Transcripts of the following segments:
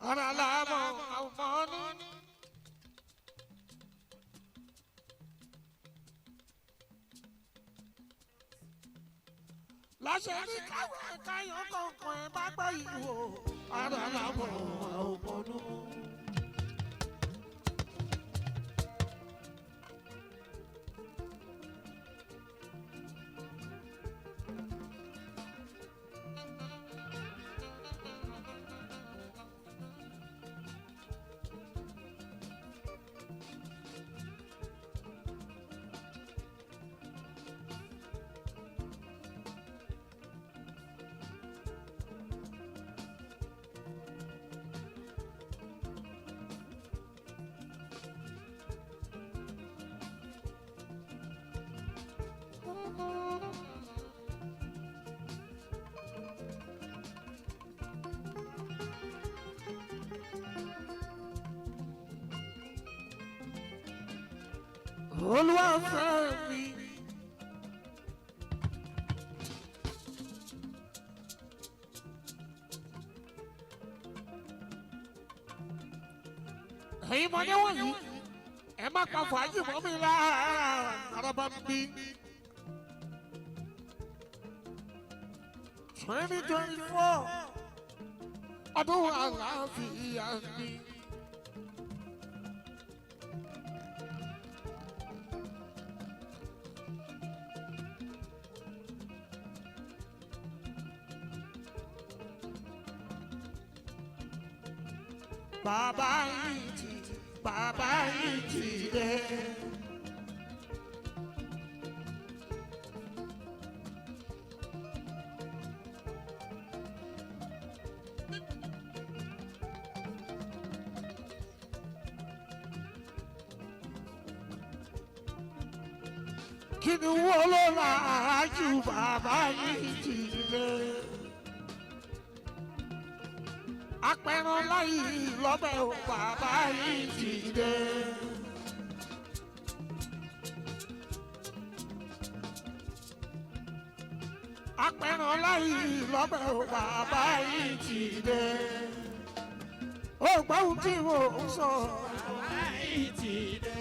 Ara làbọ̀ àwọn ọmọ ní. Láṣẹ ní káwé káyọ̀ kọ̀ọ̀kan ẹ̀ bá gbọ́ ìwò. Ara làbọ̀ àwọn ọmọ ní. Olúwa fẹ́ mi. Ẹ̀yin mọ̀dé wọ̀nyí, ẹ má pa fàájì mọ́ mi lára araba ń bí. 2024 ọdún àlàáfíà ni. Bàbá yìí ti, bàbá yìí ti dé. Kí ni wọ́n ló máa ju bàbá yìí ti dé? Apẹran láyé lọ́bẹ̀ ò bàbá yìí ti dé. Apẹran láyé lọ́bẹ̀ ò bàbá yìí ti dé. Ó gbọ́ ohun tí mo ń sọ. Bàbá yìí ti dé.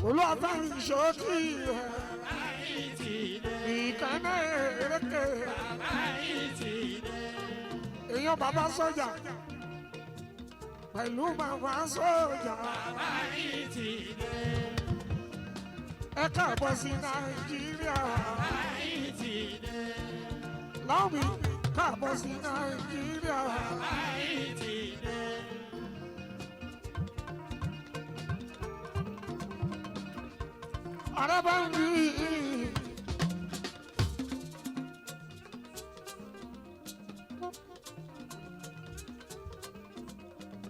Olúwa ìṣòkì rẹ̀. Bàbá yìí ti dé. Ìkànnì èrèké. Bàbá yìí ti dé. Èèyàn bàbá sọ́jà. Pẹ̀lú bàbá sọ́jà. Bàbá yìí ti dé. Ẹ káàbọ̀ sí Nàìjíríà. Bàbá yìí ti dé. Láwùmí káàbọ̀ sí Nàìjíríà. Bàbá yìí ti dé. Araba ń bí.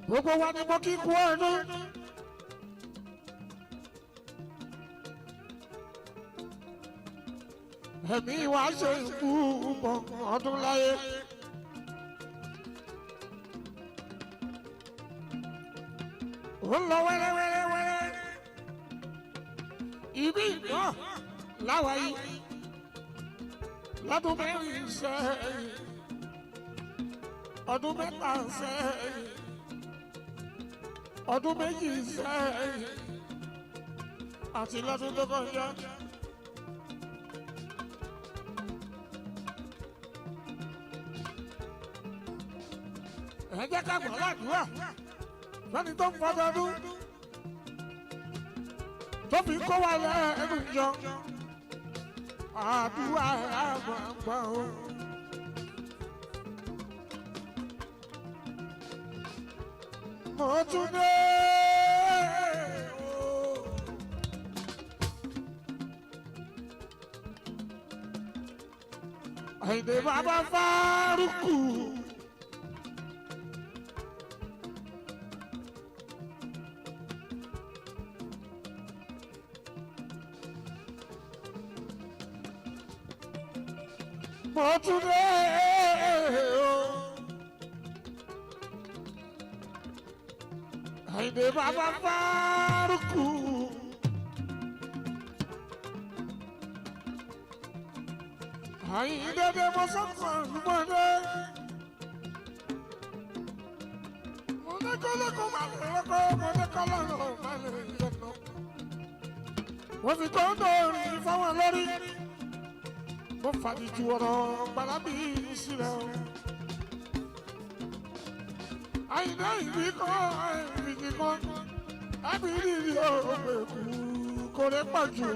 Gbogbo wa ni mo kí kú ọdún. Ẹ̀mí wa ṣe ikú bọ̀ ọdún láyé. Ó ń lọ wẹ́rẹ́wẹ́rẹ́wẹ́rẹ́. Ibi náà láwa yìí lọ́dún mẹ́rin sẹ́yìn, ọdún mẹ́ta sẹ́yìn, ọdún méjì sẹ́yìn àti lọ́dún tó kọjá. Ẹ jẹ́ ká gbọ́ ládùúrà lẹ́ni tó ń fọdọọdún tó fi kó wa lẹ́nu jọ àdúrà àgbàgbà o. Mo tún dé o. Àyìndé bàbá Fárúkù. Mo tún dé o. Àyìndé bàbá Fárúkù. Àyìndé dé mo sọ́kàn gbọ́dọ̀. Mo ní kọ́lọ́kọ́ máa lè rọ́kọ́, mo ní kọ́lọ́rọ̀ máa lè yọ̀nà. Mo fi kóńdó rìn fáwọn lórí. Mo fàdíjú ọ̀rọ̀ gbàlábì sílẹ̀ o. Àyìnbá ìbí kọ́ ìbí kọ́. Ábìrì ni ògbèkú kò lè pọ̀ jù.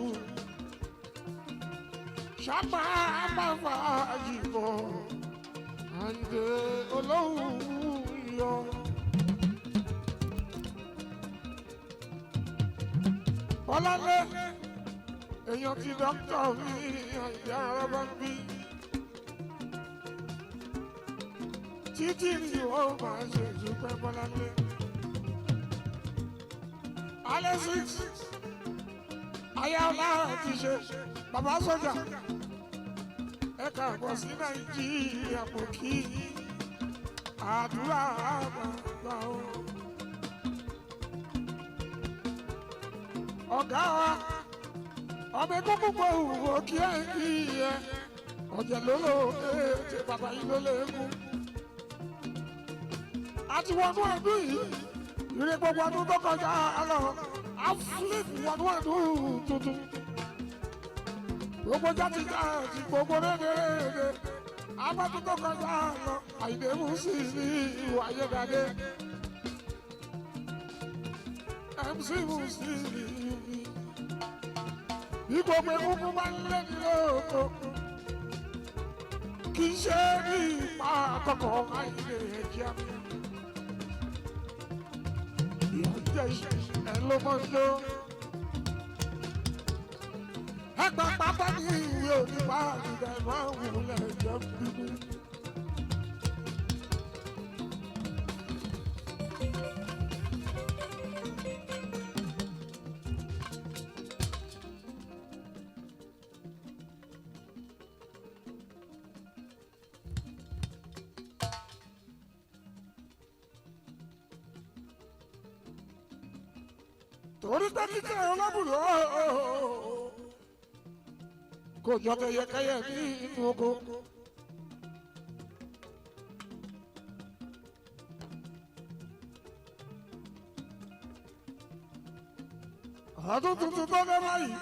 Ṣàpá àpàfà àjìbọ̀. Àyìndé olóhùn yọ. Bọ́láńlé èèyàn ti dókítà mi Àyìndé ara bá ń bí. Títí ni ó máa ṣe ìdúpẹ́ Bọ́láńlé. Alexis Ayáọlá ti ṣe bàbá sọ́jà. Ẹ káàbọ̀ sí Nàìjíríà mọ̀ kí àdúrà máa gbà ó. Ọ̀gá wa ọmọ ẹgbẹ́ púpọ̀ òwò kí ẹ kí ẹ ọ̀jẹ̀ ló lò ó bàbá yìí ló lè mú. Àti wọnú ọdún yìí ìrè gbogbo ọdún tó kọjá lọ áfíríkì wọnú ọdún tuntun. Gbogbo jáde jáde gbogbo rédèrèdè abọ́dún tó kọjá lọ Àyìndé Musili ìwà ayédáde. MC Musili mi. Bí gbogbo egungun bá ń lé ní lóko kì í ṣe ní ipa àkọ́kọ́ Àyìndé ẹ̀jẹ̀ mi. Ìyá jẹ́ ẹ ló mọ̀ ń lò. Ẹgbà pápá ní ìwé onípa ìgbà máa ń wulẹ̀ jẹ́ bíbí. Torí pé kíkẹ́ ọlọ́bùrọ̀ kò jọ tẹyẹkẹyẹ ní inú oko. Ọdún tuntun tó dé báyìí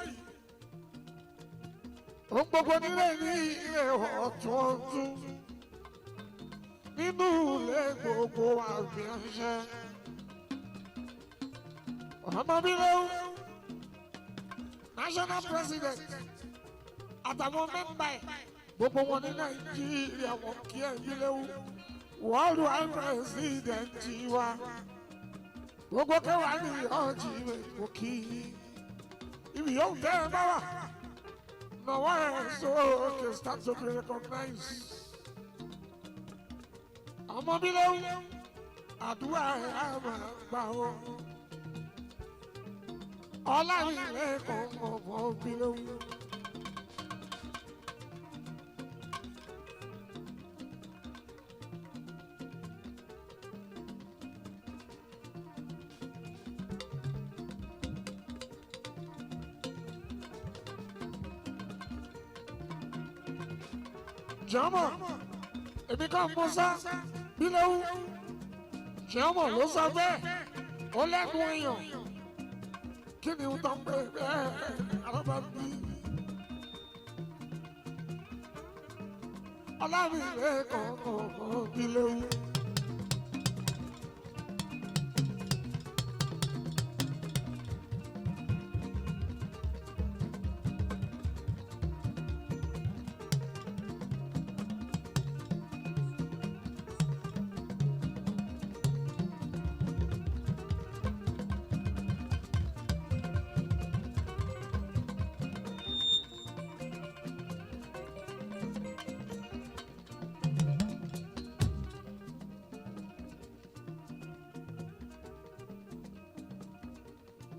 ó ń gbogbo nílé ní ilé ọ̀tún ọ̀tún nínú ilé gbogbo àgbẹ̀ ṣẹ́. Ọmọ bí lóhùn national president àtàwọn mẹ́mbà ẹ̀ gbogbo wọn ní Nàìjíríà wọn kí ẹ̀ bí léwu world wide president wa gbogbo kẹwàá ní ọjì kò kí ibi yóò tẹ́ ẹ bá wà náwó ẹ̀ sókè start to be recognized. Ọmọ bí léwu àdúrà ẹ̀ á máa gbà ó ọlọ́run ọmọ bí léwu. Jọmọ èmi kan Musa bíléwú jọmọ ló sọ bẹ́ẹ̀ ó lẹ́nu èèyàn kí ni ó tán pé bẹ́ẹ̀ alábà bí ọlọ́run ìwé kọ̀ọ̀kan bíléwú.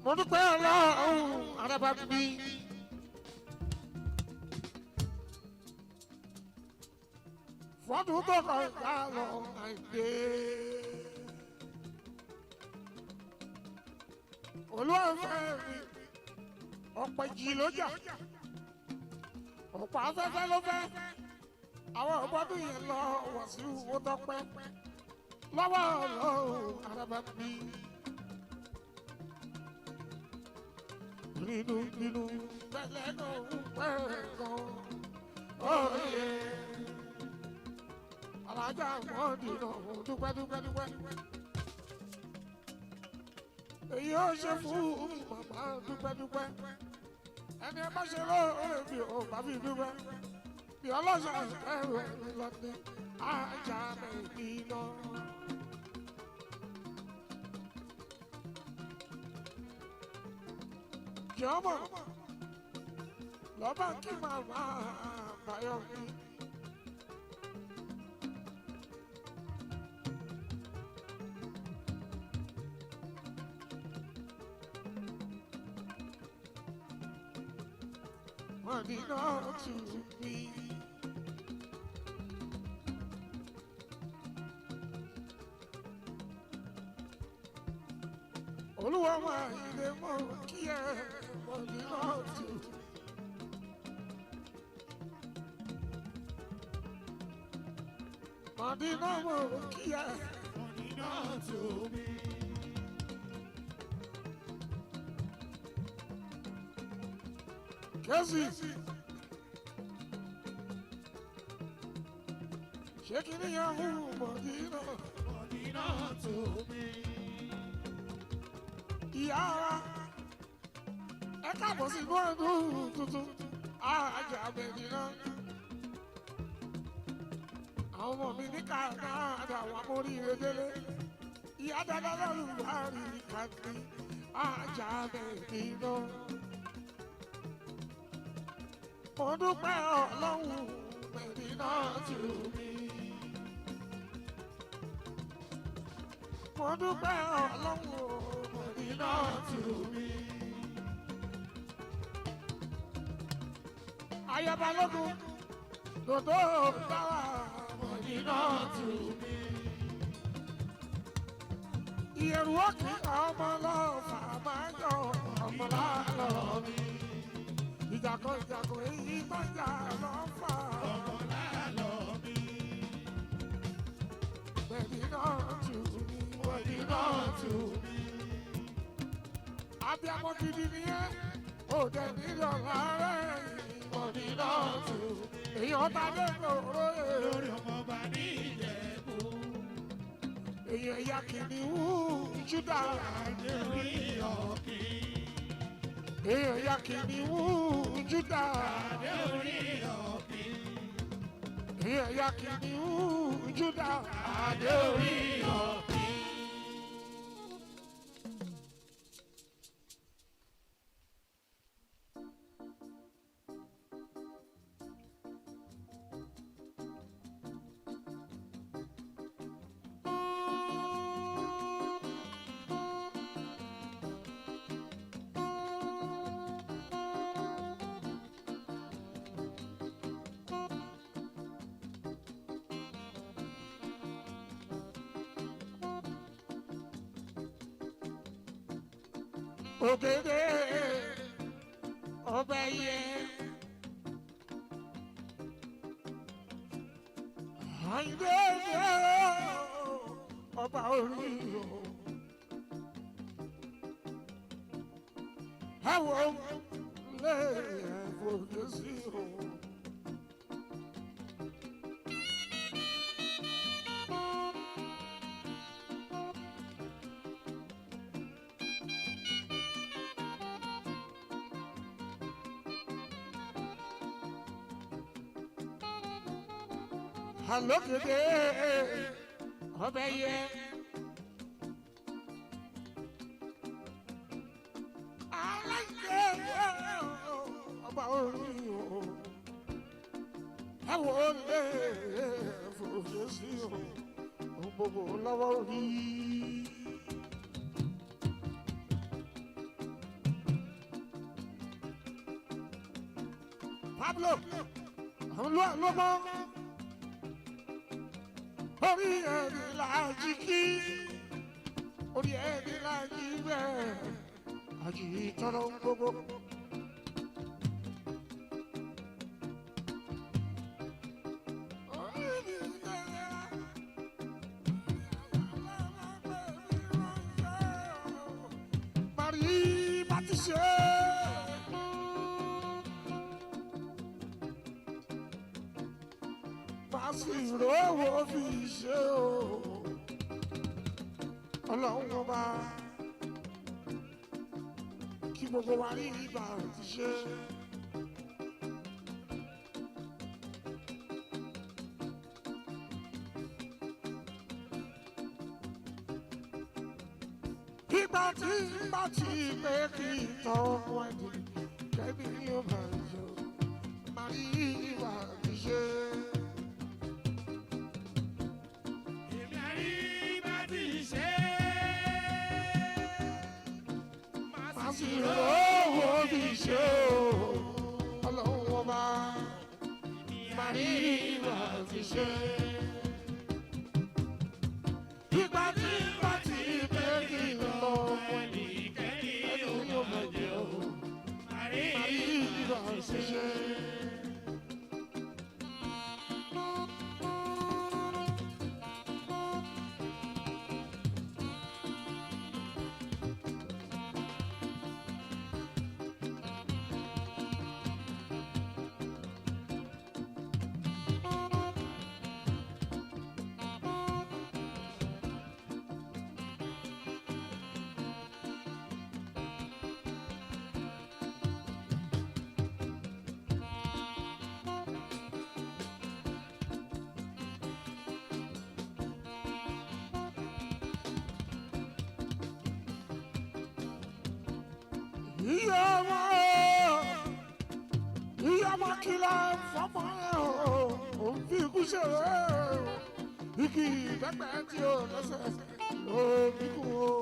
Mo dúpẹ́ ọlọ́run arábá bí. Fọ́dún tó kọjá lọ àìdè. Olúwàfẹ́ mi, ọ̀pọ̀ ìjì ló jà, ọ̀pọ̀ afẹ́fẹ́ ló fẹ́. Àwọn ọ̀bọ́dún yẹn lọ wọ̀ sí owó tọ́pẹ́. Lọ́wọ́ ọlọ́run araba mi. Nínú nínú pẹ̀lẹ́ kan pẹ̀lẹ́ kan òye. Alájà mọ́ọ̀dì náà mo dúpẹ́ dúpẹ́ dúpẹ́. Èyí ó ṣe fún màmá dúpẹ́ dúpẹ́. Ẹni ẹ bá ṣe lóore mi ò bá fi dúpẹ́. Bí ọlọ́sàn ẹ̀rọ ẹ̀rọ lọ́dẹ, ajá mi lọ. Jọmọ lọ́ba kí màmá àbáyọ mi. Money not to me. Olúwa máa ilé mọ́ kí ẹ money not to me. Money náà mọ̀ kí ẹ. Money not to me. Kẹ́sì. Ṣé kí ni yẹn fún mọ̀dí náà? Money not to me. Ìyá wa, ẹ káàbọ̀ sí inú ọdún tuntun, àjà bẹ̀rẹ̀ náà. Àwọn ọmọ mi ní Kànáàdà wà móríire délé. Ìyá dáadáa lálùbárí kàní, àjà bẹ̀rẹ̀ náà. Mo dúpẹ́ ọlọ́run bẹ̀rẹ̀ náà tù mí. Mo dúpẹ́ ọlọ́run bẹ̀rẹ̀ náà tù mí. Ayabalógun dòdò dáwà bẹ̀rẹ̀ náà tù mí. Ìyẹ̀rù òkè ọmọ lọ́fà máa ń yọ ọmọ lálọ́ mi. Ìjàkọ̀ ìjàkọ̀ èyí tó ń jà lọ́fà. Ọmọ lálọ́ mi. Bẹ̀rẹ̀ náà tù mí. Money not to me. Abiyamọ gidi ni ẹ́, òde nílò láàárẹ̀. Money not to me. Èèyàn ta dé lòró èrò. Lórí ọmọọba ní Ìjẹ̀bú. Èèyàn ìyá kìnìún Júdà. Adé orí ọ̀kìn. Èèyàn ìyá kìnìún Júdà. Adé orí ọ̀kìn. Èèyàn ìyá kìnìún Júdà. Adé orí ọ̀kìn. Ògèdè ọbẹ̀ yẹ. Àyìndé ọba orí o. Ẹ wo lé ẹ̀fọ́jọ́ sí o. Àlókèdè ọbẹ̀ yẹ. Aláìsè ọba orí o. Ẹ wo lé fòfin sí o. Ohun gbogbo lọ́wọ́ orí. Pablo, àwọn ló mọ́ orí ẹni lájí kí orí ẹni lájí bẹ́ẹ̀ àjì tọrọ gbogbo. ṣe. Má sì rówó fi ṣe o. Ọlọ́run ọba kí gbogbo wa rí ìgbà ti ṣe. Ìgbà tí ń bá ti pé kí n tọ́ ọmọ ẹ̀dín kẹ́mi yóò bá yọ, màá rí ìgbà ti ṣe. Èmi àrí bá ti ṣe. Má sì rówó fi ṣe o. Ọlọ́run ọba màá rí ìgbà ti ṣe. Ìgbà tí ń bá ti pé kí n tọ́ ọmọ ẹ̀dín Kẹ́mi kẹ́mi yóò yóò bá bá yọ. yọ, Màrí màá rí ìgbà ti ṣe. Ìyá ọmọ ìyá ọmọ kìlọ̀ fọmọ ẹ̀ o, òun fi ikú ṣeré o. Igi ìbẹ́pẹ tí ó lẹ́sẹ̀ ló kíkú o.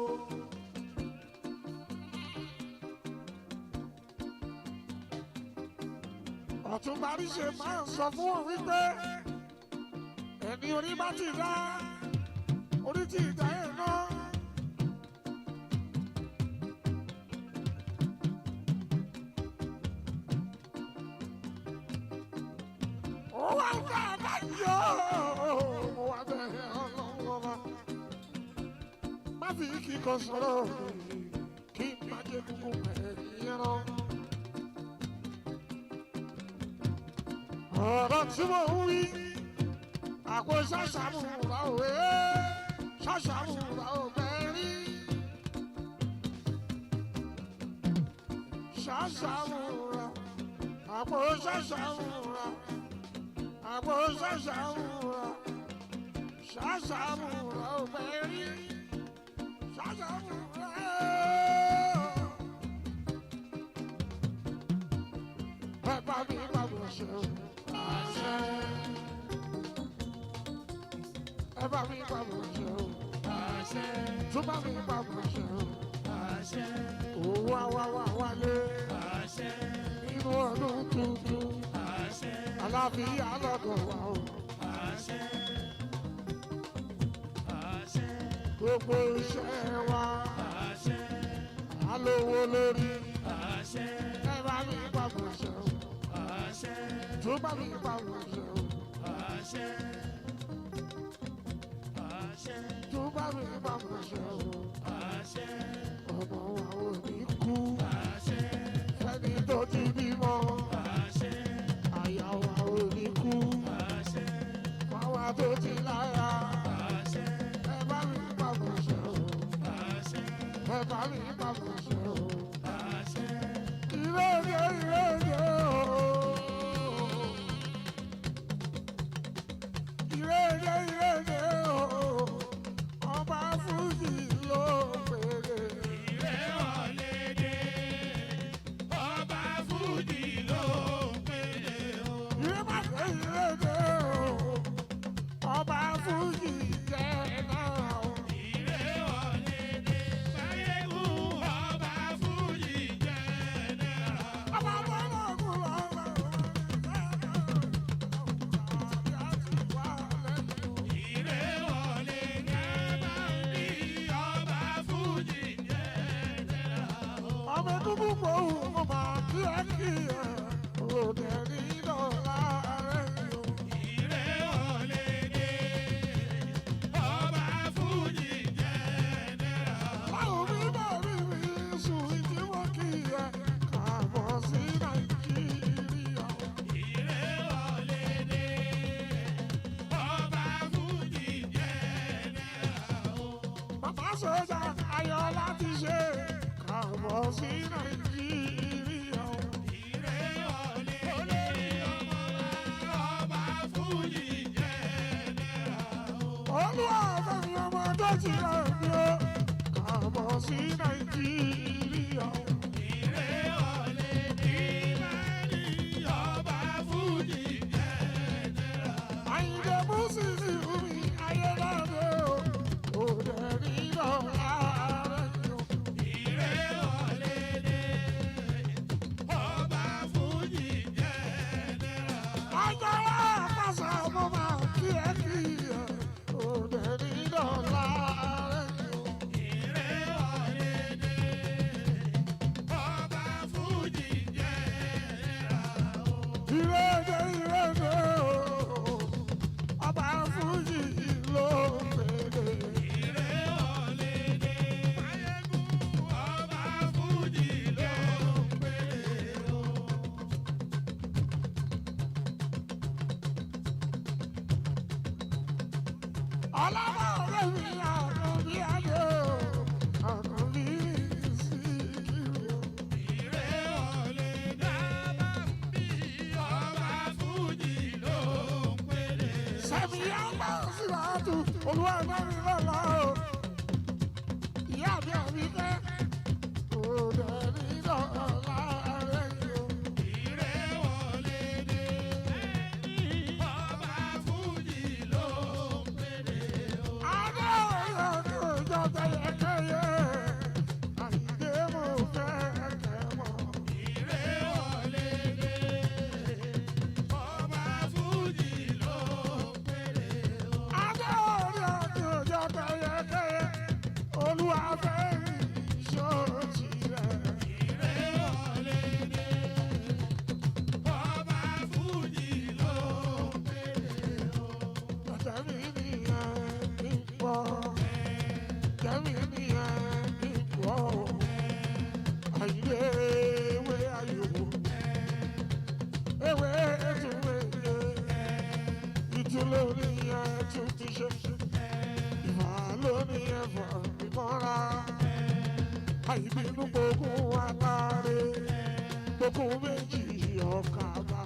Ọ̀túnba Ríṣe máa ń sọ fún wọn wípé ẹni orí bá ti dá orí ti dá ẹ̀ náà. Ó wá fẹ́ báyọ̀, ó wá fẹ́ ọlọ́run ọba. Má fi kíkọ sọ̀rọ̀ mi, kí n má jẹ́ kúkú ẹ̀yìn rán. Ọ̀rọ̀ tí mo ń wí, àpò ṣàṣàmùrà òwe, ṣàṣàmùrà òwe rí. Ṣàṣàmùrà, àpò ṣàṣàmùrà, àpò ṣàṣàmùrà, ṣàṣàmùrà òwe rí. Ṣàṣàmùrà. Ẹ bá mi bá mi ṣe o. Àṣẹ. Ẹ bá mi bá mi ṣe o. Àṣẹ. Tún bá mi bá mi ṣe o. Àṣẹ. Owó àwa wà wálé Àṣẹ. nínú ọdún tuntun. Àṣẹ. Àlàáfíà lọ́dọ̀ wa o. Àṣẹ. Àṣẹ. Gbogbo iṣẹ́ wa Àṣẹ. á lówó lórí. Àṣẹ. Ẹ bá mi bá mi ṣe o. Àṣẹ. Tún bá mi bá mi ṣe o. Àṣẹ. Àṣẹ. Tún bá mi bá mi ṣe o. Àṣẹ. Ọmọ wa ò ní kú. Àṣẹ. Fẹ́ni tó ti bímọ. Àṣẹ. Àyà wa ò ní kú. Àṣẹ. Fáwa tó ti lára. Àṣẹ. Ẹ bá mi bá mi ṣe o. Àṣẹ. Ẹ bá mi bá mi ṣe o. Àṣẹ. Ìrèdè ìrèdè o. Ìrèdè ìrèdè o. Ọba Fújì ló pèrè. Ìrẹ́wọ̀lé dé, ọba Fújì ló ń pèlè o. Ìrèdè ìrèdè o. Ọba Fújì jẹ́ náà o. Ìrẹ́wọ̀lé dé, Máyégún ọba Fújì jẹ́ náírà. Ọba bọ́lá ògùn lọ́wọ́. Ìrẹ́wọ̀lé dé, Báńbí ọba Fújì jẹ́ náírà o. Ọmọ egungun gbòòrùn mo máa kí ẹ kí ẹ òde ní dọ̀la rẹ̀ o. Ìrẹ́wọ̀lé dé, ọba Fújì jẹ́ náírà o. Báwo mi bá rí mi sùn tí mo kí sọ́jà ayọ̀ láti ṣe káàbọ̀ sí Nàìjíríà. Ire wọlé olórí ọmọ ọba Fújì jẹ́nẹ́ra o. Olúwa fẹ́mi ọmọ tó ti rẹ̀ mí o káàbọ̀ sí Nàìjíríà. Ire wọlé ìmọ̀lì ọba Fújì jẹ́nẹ́ra. Àyìndé Mùsùlùmí mi ayélujára o òde nílò láàárẹ̀ yìí o. Ire wọlé dé ọba Fújì jẹ́nẹ́ra. Agbára àpàṣà mo máa kí ẹ kí ẹ òde nílò láàárẹ̀ yìí o. Ire wọlé dé ọba Fújì jẹ́nẹ́ra o. Ìrèdè ìrèdè o, ọba Fújì ló ń pèdè. Ire wọlé dé Máyégún ọba Fújì ló ń pèrè o. Ọlọ́mọ ọ̀rẹ́ mi àkànbí ayé o, àkànbí Síkírù o. Ire wọlé dé ọba Fújì ló ń pèrè o. Sẹ́mi àgbà sílátù olúwa náà mi lọ́la o. Ìyá mi àbí kẹ́, òde nílò láàárẹ̀ yìí o. Ire wọlé dé ọba Fújì ló ń pèrè o. Adé òye ní òjò tẹyẹkẹyẹ, àyíké mo fẹ́ kẹ́ mọ́. Ire wọlé dé ọba Fújì ló ń pèrè o. Adé òye ní òjò tẹyẹkẹyẹ, olúwa fẹ́ mi ṣóòtì rẹ̀. Ire wọlé dé ọba Fújì ló ń pèrè o. Tẹ̀mí nìyẹn kí n gbọ́. Tẹ̀mí nìyẹn kí n gbọ́. Àyìnlé ewé ayò. Ewé tún wéye. Ìtú lórí yẹn tún ti ṣe. Ìfà lórí yẹn fà mí mọ́ra. Àìbínú gbogbo aláre. Gbogbo méjì ọkà bàbà.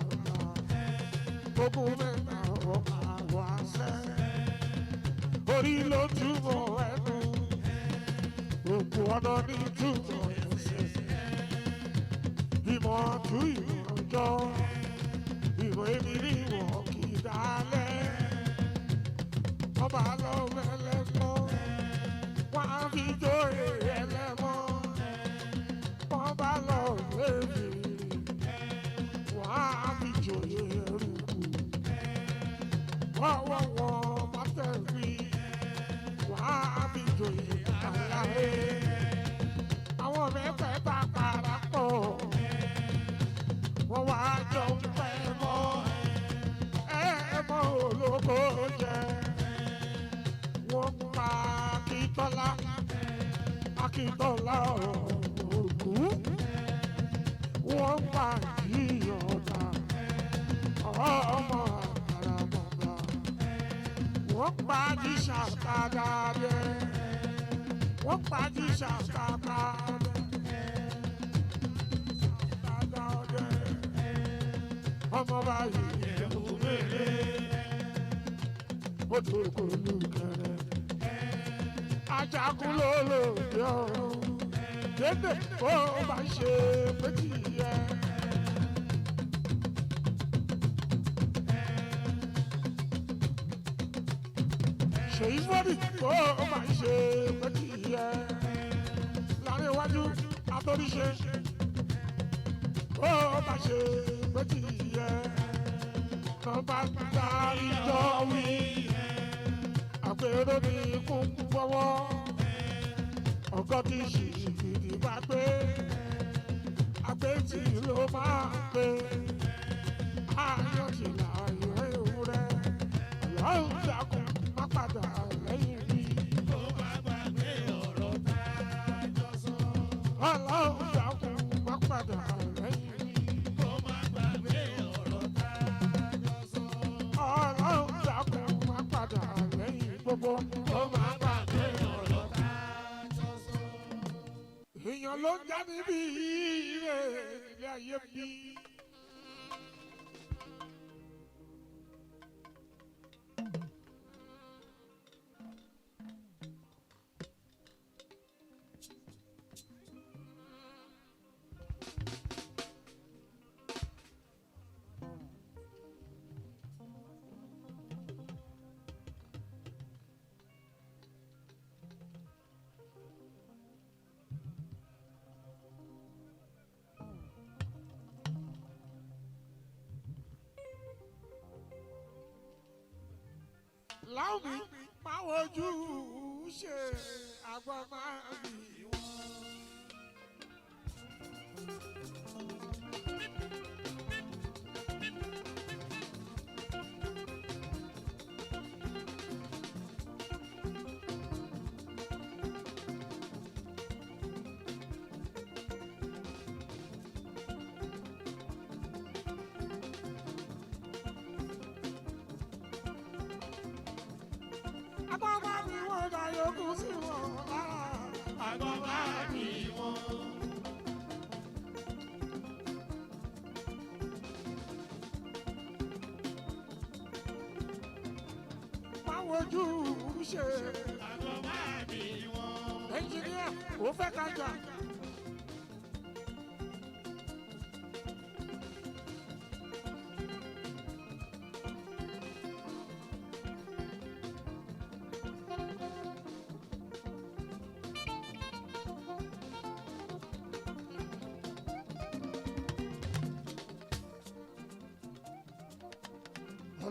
Gbogbo mẹ́ta ọkà wáṣẹ́. Orí ló túmọ̀ ẹnu. Gbogbo ọ̀nà ní túmọ̀ ẹsẹ̀. Ìmọ̀ tú ìmọ̀ jọ. Ìmọ̀ èmi ní ìwọ̀ kì í dálẹ̀. Ọba lọ mẹ́lẹ́mọ́. Wọ́n á fi jó èrè ẹlẹ́mọ́. Wọ́n bá lọ wéèrè. Wọ́n á fi jòyè ẹrùkù. Wọ́n wọ́n mọ́tẹ̀wí. Wọ́n á fi jòyè àlàyé. Àwọn mẹ́tẹ̀ẹ̀ta parapọ̀. Wọ́n wá jọ ń pẹ́ mọ́. Ẹ mọ́ olóko jẹ. Wọ́n pa Akíntọ́lá. Akíntọ́lá ògún. Wọ́n pa Ìyọ̀dà. Ọmọ àràmọ̀gbà. Wọ́n pa Jíṣà padà dé. Wọ́n pa Jíṣà padà dé. Padà dé. Ọmọ báyìí Ẹ̀wù mélé ó dòkó lùkẹrẹ. Ajagun ló lòdì ọ̀run. Dédé kó o bá ṣe méjì yẹ. Ṣèyí fọ́dì kó o bá ṣe méjì yẹ. Láàrin iwájú atóríṣe kó o bá ṣe méjì yẹ. Tó bá darí jọ wí àpérò ní kún fọwọ́ ọgọ́ tí ṣìṣìkìdì bá pé àpéjì ló máa pé ayọ̀ tí láàyò ewúrẹ́ ọlọ́run dákun má padà lẹ́yìn mi kó má gbàgbé ọ̀rọ̀ tá a jọ sọ. ọlọ́run dákun má padà lẹ́yìn mi Kó má gbàgbé ọ̀rọ̀ tá a jọ sọ. ọlọ́run dákun má padà lẹ́yìn gbogbo Kó má gbàgbé ọ̀rọ̀ tá Èèyàn ló ń já níbí ire ilé ayé bí. Láwùmí máa wojú ṣe àgbà máa bì wọ́n. Àgbà máa bì wọ́n dayọ̀kú sí wọn lára. Àgbọ̀n máa bì wọ́n. Máa wojú ṣe. Àgbọ̀n máa bì wọ́n. Ẹnjìníà ò fẹ́ ká jà.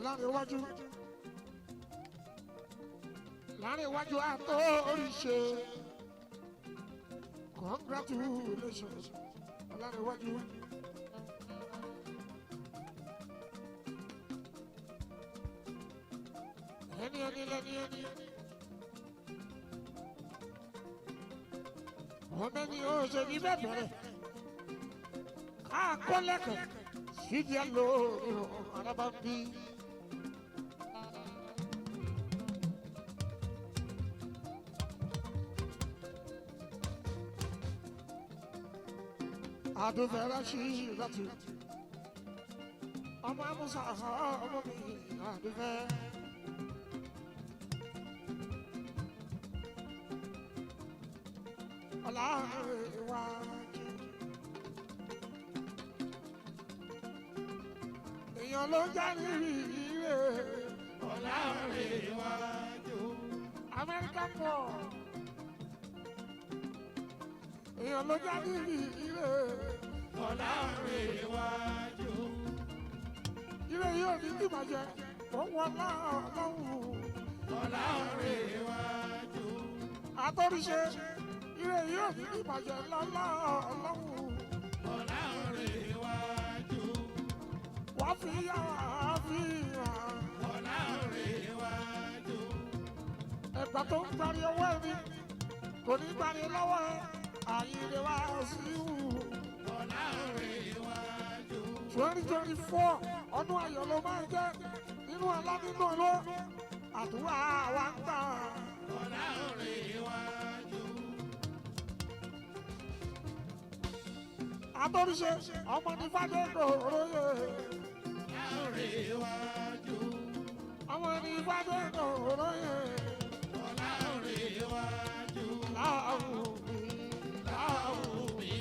Láàrin iwájú. Láàrin iwájú àtọ́ oríṣi. Congratulations. Láàrin iwájú. Ẹni ẹni lẹni ẹni. Ọmọ ẹni ó ṣe ní bẹ́ẹ̀ bẹ̀rẹ̀. Ká kọ́ lẹ́kẹ̀ẹ́. Sídìí ẹ̀ lórí ọ̀rọ̀ bá bí. Adúfẹ́ ráṣí láti ọmọ amúsà ọmọ mi adúfẹ́. Ọláwájú. Èèyàn ló ń já níbi ire. Ọláńrewájú. Amẹ́ríkà pọ̀. Èèyàn ló já níbi ire. Ọláńrewájú. Ire yóò ní ìbàjẹ́. Ó wọ lọ́wọ́. Ọláńrewájú. Àtọ́ríṣe. Ire yóò ní ìbàjẹ́ lọ́lá ọlọ́run. Ọláńrewájú. Wàá fi yá wàá fi hàn. Ọláńrewájú. Ẹ̀gbà tó ń gbari ọwọ́ ẹni kò ní gbari lọ́wọ́ ẹ. Àyìnlẹ̀ wá sí ìhù. Ọláńrewájú. 2024 ọdún ayọ̀ ló máa ń jẹ́ nínú ọlá nínú ọlọ́ àdúrà wa ń gbà. Ọláńrewájú. Àtọ́ríṣe ọmọ ní Fádégbò róye. Ọláńrewájú. Ọmọ ní Fádégbò róye. Ọláńrewájú. Láwù mí láwù mí.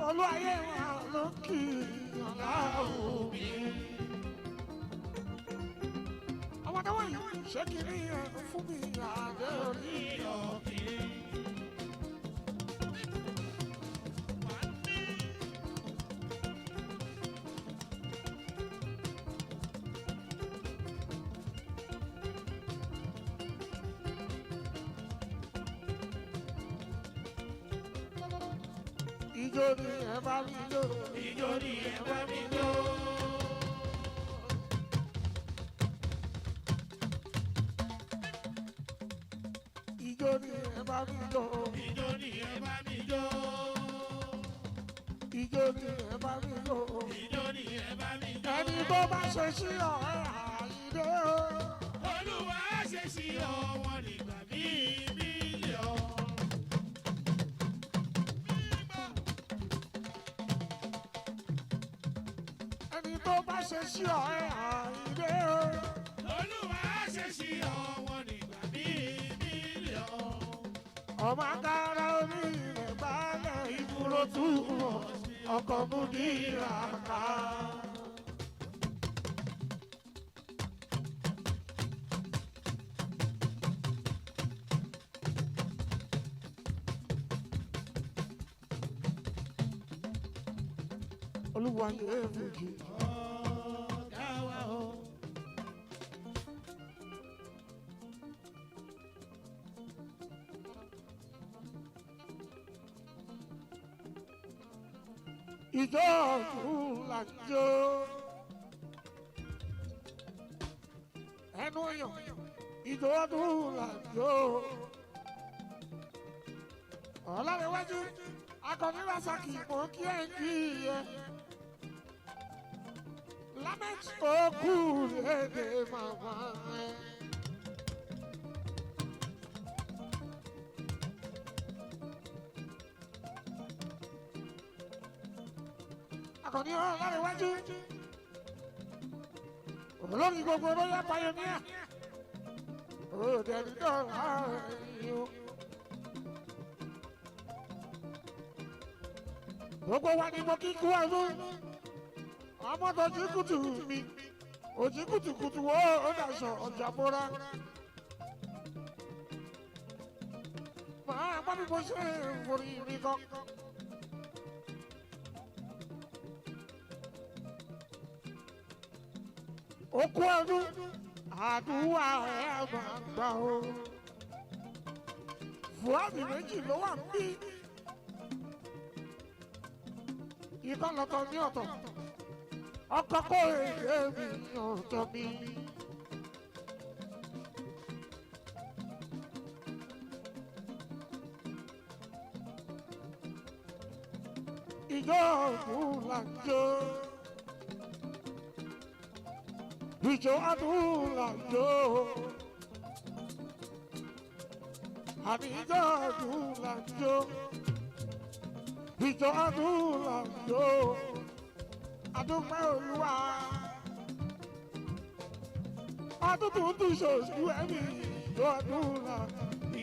Olú ayé wa ló kì í láwù mí. Ọmọ tó wọ̀nyí ṣé kí ni ẹ fún mi àdé orí. Ijó ni ẹ bá mi jó. Ijó ni ẹ bá mi jó. Ijó ni ẹ bá mi jó. Ijó ni ẹ bá mi jó. Ijó ni ẹ bá mi jó. Ìjó ni ẹ bá mi jó. Ẹni tó bá ṣe sí ọ̀rẹ́ Àyìndé o. Olúwa ṣe sí ọwọ́ nígbà bíi mílíọ̀nù. Ẹni tó bá ṣe sí ọ̀rẹ́ Àyìndé o. Olúwa ṣe sí ọwọ́ nígbà bíi mílíọ̀nù. Ọmọ akára orí ilẹ̀ balẹ̀ ìfúró túbọ̀ ọkọ̀ mú ní ìràká. Olúwa yẹ fìjì. Ọ̀gá wa o. Ìjọ ọdún là ń jó. Ẹnu ọyàn, ìjọ ọdún là ń jó. Ọ̀làwẹ̀wájú, akọni Rasaki mò ń kí ẹ̀ ń kí ẹ. Lamet okú lédè màmá ẹ. Akọni Ọ̀làwẹ̀wájú, olórí gbogbo royal pioneer. Òde ẹni náà láàrin o. Gbogbo wa ni mo kí kú ọdún. Ọmọ tó jí kùtù mi, òjì kùtùkùtù wo ó dàṣọ ọjà bóra. Màá gbọ́ bí mo ṣe ń forí mi kọ́. Okú ọdún, àdúrà ẹ̀ máa gbà o. Fúhàmì méjì ló wà níbí. Ikọ́ lọ́tọ̀ ní ọ̀tọ̀. Ọkọ̀ kó èdè mi ọ̀tọ̀ mi. Ìjọ ọdún là ń jó. Ìjọ ọdún là ń jó. Àní ìjọ ọdún là ń jó. Ìjọ ọdún là ń jó. Adúpẹ́ Olúwa. Ọdún tuntun ṣoṣù ẹ̀mí ìjọ ọdún là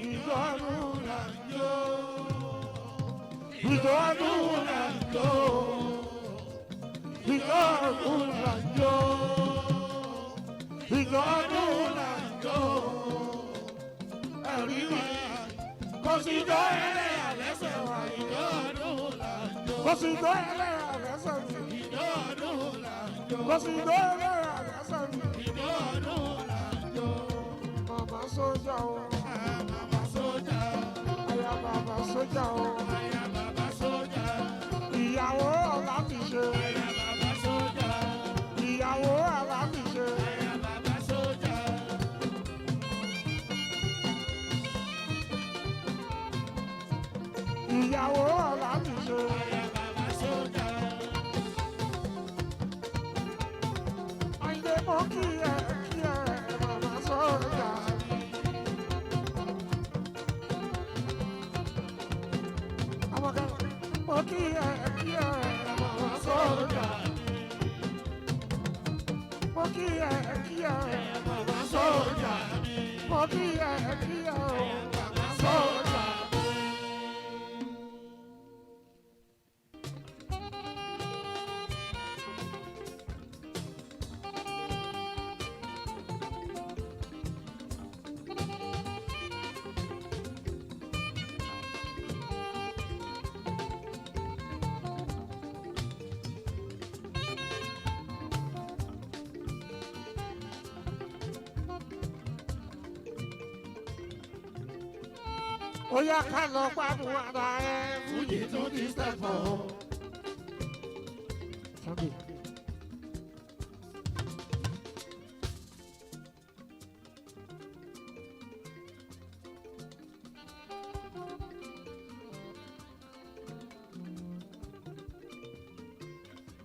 ìjọ ọdún là ń jó. Ìjọ ọdún là ń jó. Ìjọ ọdún là ń jó. Ìjọ ọdún là ń jó. Ẹ̀rí mi kò sí jọ ẹlẹ́yà lẹ́sẹ̀ wa. Ìjó ọdún là ń jó. Kò sí jọ ẹlẹ́yà lẹ́sẹ̀ mi. Ìjó ọdún là ń jó. Kò sí jọ ẹlẹ́yà lẹ́sẹ̀ mi. Ìjó ọdún là ń jó. Màmá sójà o, Màmá sójà, aya bàbá sójà o, aya bàbá sójà, ìyàwó ọ̀la mi ṣe, aya bàbá sójà, ìyàwó ọ̀la mi ṣe. aya bàbá sójà. Ìyàwó ọ̀la mi ṣe. Aya bàbá sójà. Àyìndé mo kí ẹ màmá sójà. Àmọ̀kẹ́ mo kí ẹ màmá sójà. Mo kí ẹ màmá sójà. Mo kí ẹ màmá sójà. Ó yá ká lọ gbádùn ara ẹ. Fújì tún ti sẹ́fọ̀. Sunday.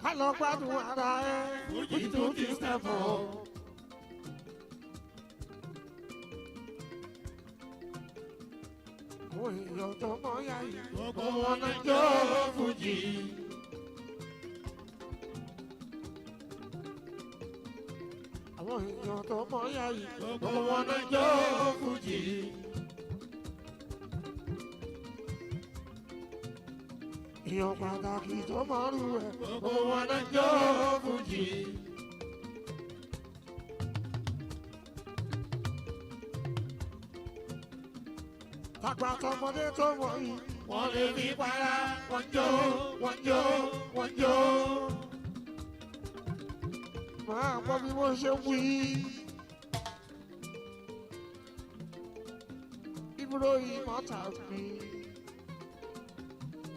Ká lọ gbádùn ara ẹ. Fújì tó ti sẹ́fọ̀. Àwọn èèyàn tó mọ̀ yá yìí. Gbogbo wọn náà jó fújì. Àwọn èèyàn tó mọ̀ yá yìí. Gbogbo wọn náà jó fújì. Èèyàn pàtàkì tó mọ̀ rú ẹ̀. Gbogbo wọn náà jó fújì. Tàgbà tọmọdé tó mọ̀ yìí. Wọ́n lè fi para, wọ́n jó, wọ́n jó, wọ́n jó. Máa gbọ́ bí wọ́n ṣe wí. Ibùdó ìmọ̀ta mi.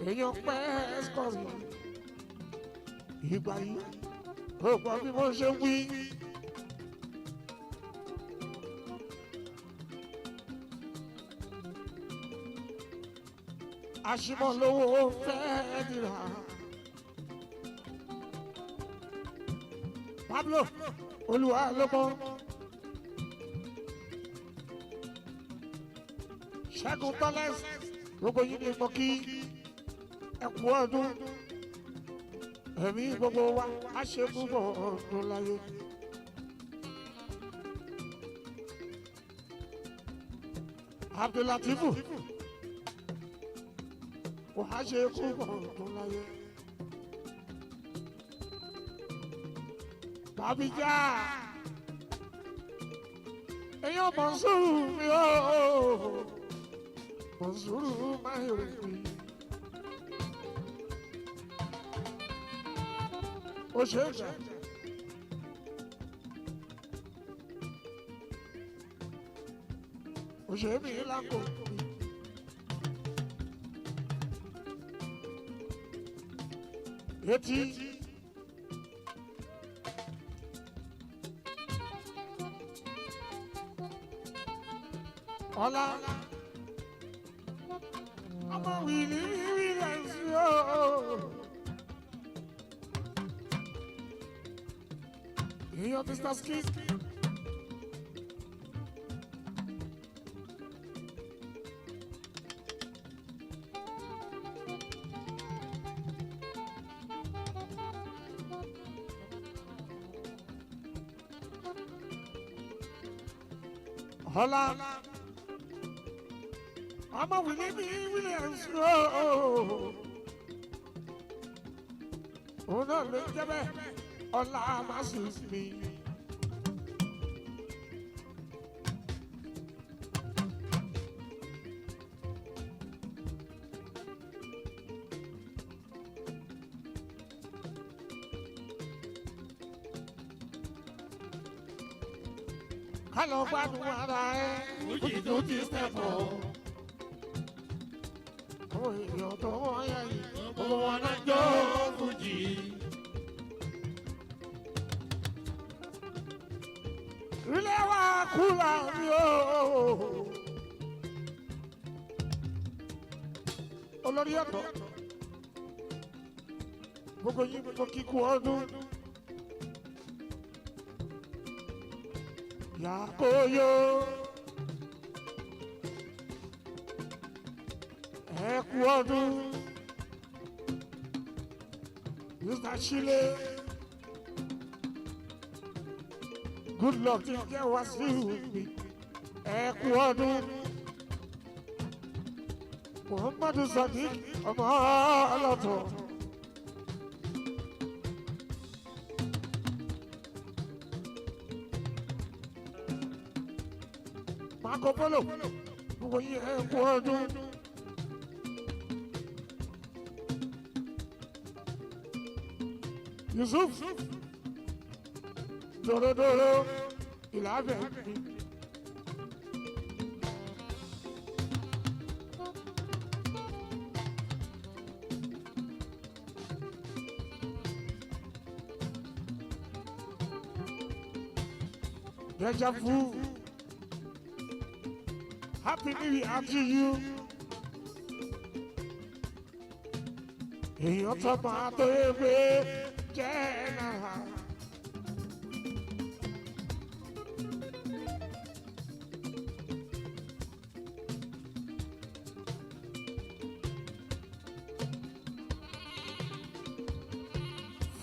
Èèyàn pẹ́ ẹ́sìkọ̀rì. Ìgbà yìí, ó gbọ́ bí wọ́n ṣe wí. Àṣìmọ̀ lówó fẹ́ẹ́ dìrà. Pablo Olúwa ló mọ̀. Ṣẹ́gun Tọ́lẹ́s gbogbo yìí ni mo kí ẹ kú ọdún. Ẹ̀mí gbogbo wa á ṣe púpọ̀ ọdún láyé. Abdulatifu wà á ṣe púpọ̀ ọdún láyé. Bàbíjà èèyàn Mọ̀nsúrù mi ooo Mọ̀nsúrù máa ń rìn mí. Ó ṣe é gbà. Ó ṣe é mi lákò mi. Etí. Ọlá ọmọ wìlì wílẹ̀ sí o. Èèyàn Mr. Skis. Ọlá ọmọ wìlì mi Williams ooo òun náà ló ń jẹ́ bẹ́ẹ̀ ọlá màsù mi. Ká lọ gbádùn ara ẹ. Fújì tó ti sẹ́fọ̀. Àwọn èèyàn tó wọ́n yá yìí. Gbogbo wọn náà jó fújì. Ilé wa kúlà mi o. Olórí ọ̀dọ́. Gbogbo yín mo kíkú ọdún. Yàkóyó. Ẹ kú ọdún. Mr. Chile. Good luck ti jẹ́ wá sí mi. Ẹ kú ọdún. Muhammadu Sadiq ọmọ ọlọ́tọ̀. Marco Polo, gbogbo yín ẹ kú ọdún. Yusuf dòròdòrò ìlàbẹ̀ mi. Deja vu. Happy New Year to you. Èèyàn tó máa tó ewé.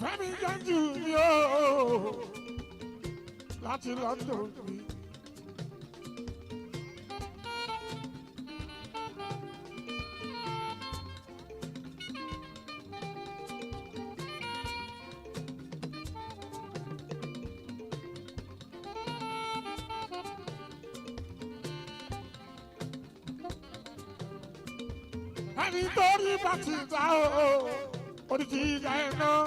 Fẹ́mi jẹ́jú mi o láti London mi. Ẹni tó rí bá ti dá o, orí ti dá ẹ náà.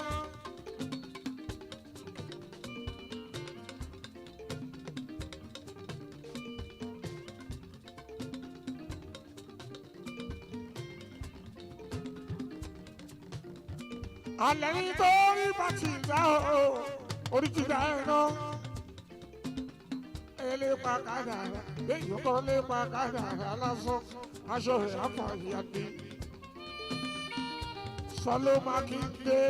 Alẹ́ nítorí bá ti dá o, orí ti dá ẹ náà. Elépa kádàrá, èyí kan lépa kádàrá lásán, aṣọ rẹ̀ àfàyà ni. Sọlọ́ Mákindé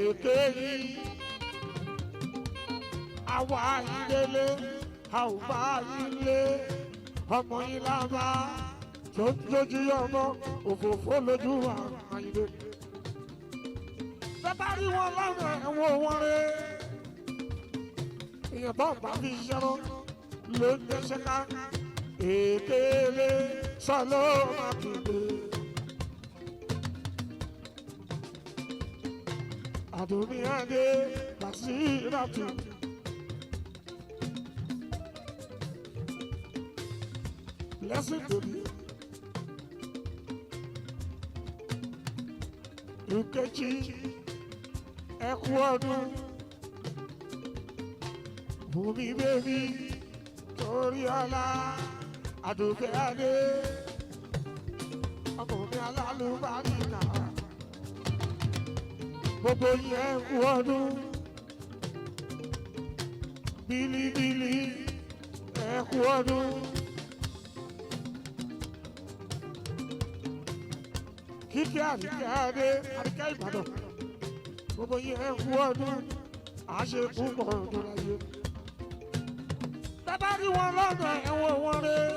èké yìí. Àwa ìdílé, a ò bá ilé, ọmọ yìí lábá tó ń jójú ọmọ òfófó lójú àyìnlé. Bẹ́ẹ̀ bá rí wọn lọ́nà ẹ̀wọ̀n wọn rẹ̀. Èèyàn tó ń bá fi ṣẹ́rọ ló ń dẹ́sẹ̀ ká. Èkéle Sọlọ́ Mákindé. Àdùnníyàdé Bàṣíràtù. Blessing to me. Nkechi ẹkú ọdún. Bùnmi bébí torí ọlá Àdùkẹ́ adé. Ọmọ mi alálùbáríkà. Gbogbo yín ẹkú ọdún. Bílíbílí ẹkú ọdún. Kíkẹ́ Àríkẹ́ adé Àríkẹ́ Ìbàdàn. Gbogbo yín ẹkú ọdún. Àṣekú pọ̀ ọdún láyé. Bàbá rí wọn lọ́nà ẹ̀wọ̀n wọn rẹ̀.